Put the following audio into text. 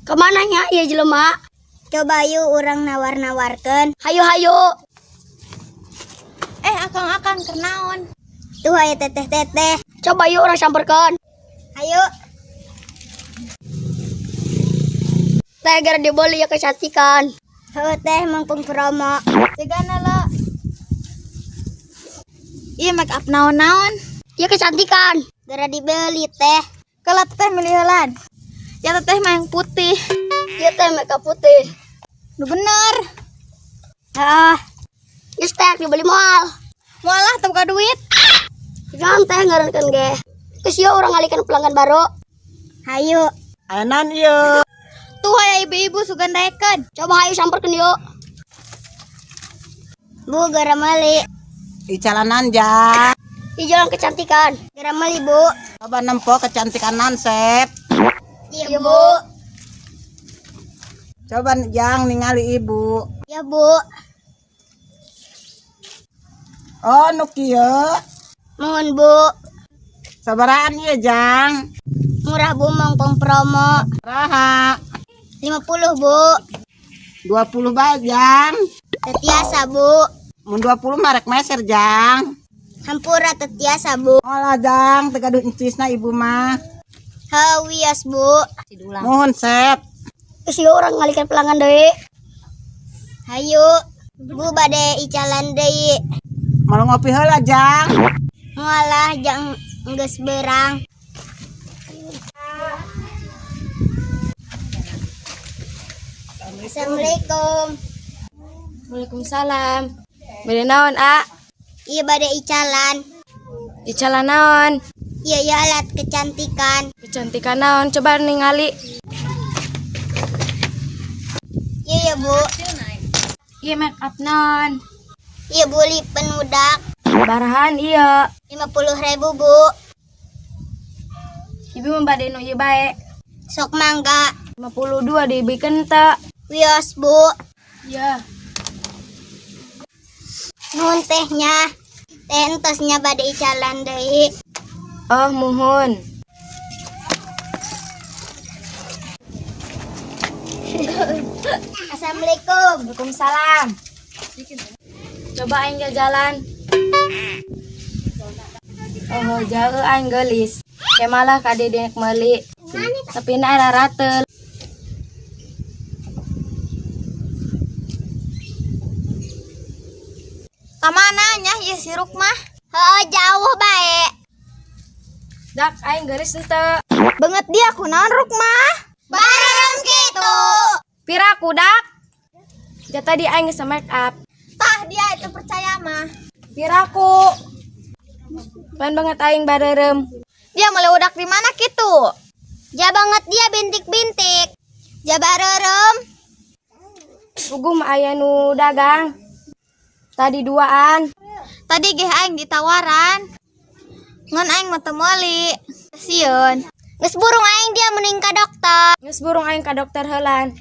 Kemana nya ieu jelema? Coba yuk urang nawar-nawarkeun. Hayu hayu. Eh, akang-akang keur naon? Tuh aya teteh-teteh. Coba yuk urang samperkeun. Hayu. Teh gara dibeli ya kecantikan. Heuh teh mumpung promo. Cegana lo. Iya make up naon-naon. Ya kecantikan. Gara dibeli teh. Kalau teteh milih heulan. Ya teteh mah yang putih. Ieu teh makeup putih. Nu bener. Heeh. Geus teh dibeli moal. Moal teu boga duit. Jangan teh ngarankeun ge. Geus yuk urang ngalihkeun pelanggan baru. Hayu. Aya naon ieu? Tuh aya ibu-ibu sugan daekeun. Coba hayu samperkeun yuk. Bu gara meuli. Icalanan jang. Di jalan kecantikan. Gara meuli Bu. Coba nempo kecantikan sep. Iya Bu. Coba jang ningali ibu. Ya Bu. Oh nu kieu. Mohon Bu. Sabarahan ieu jang? Murah Bu mumpung promo. Raha. 50 Bu. 20 bae jang. Teu tiasa Bu. Mun 20 mah rek meser jang. Hampura teu tiasa Bu. Moal jang teu gaduh encisna ibu mah. Heuh wios Bu. Muhun sep. Geus yuk urang ngalihkeun pelanggan deui. Hayu. Bu bade icalan deui. Mau ngopi heula jang. Moal jang geus beurang. Assalamualaikum. Waalaikumsalam. Bade naon, A? Iya bade icalan. Icalan naon? Iya iya alat kecantikan. Kecantikan naon? Coba ningali. Iya ya Bu. Iya make up naon? Iya Bu lipen udak. Barahan iya. 50.000 Bu. Ibu mah bade nu ieu bae. Sok mangga. 52 dibikeun teu? Wios Bu. Iya. Nuhun tehnya. Teh entosnya bade icalan deui. Oh, muhun. Assalamualaikum. Waalaikumsalam. Coba aing jalan. Oh, jauh aing geulis. Kemalah ka dedek meuli. Tapi na rarateul. Kamana nya ieu si Ruk mah? Heuh jauh bae. Dak aing geulis henteu. Banget dia kunaon Ruk mah? Bareng kitu. Piraku dak? Ja tadi aing geus make up. Tah dia itu percaya mah. Piraku. Pan banget aing bareureum. Dia meuli udak di mana kitu? Ja banget dia bintik-bintik. Ja bareureum. Puguh mah aya nu dagang. Tadi duaan. Tadi geh aing ditawaran. Ngan aing mah teu meuli. Sieun. Geus burung aing dia mending ka dokter. Geus burung aing ka dokter heulan.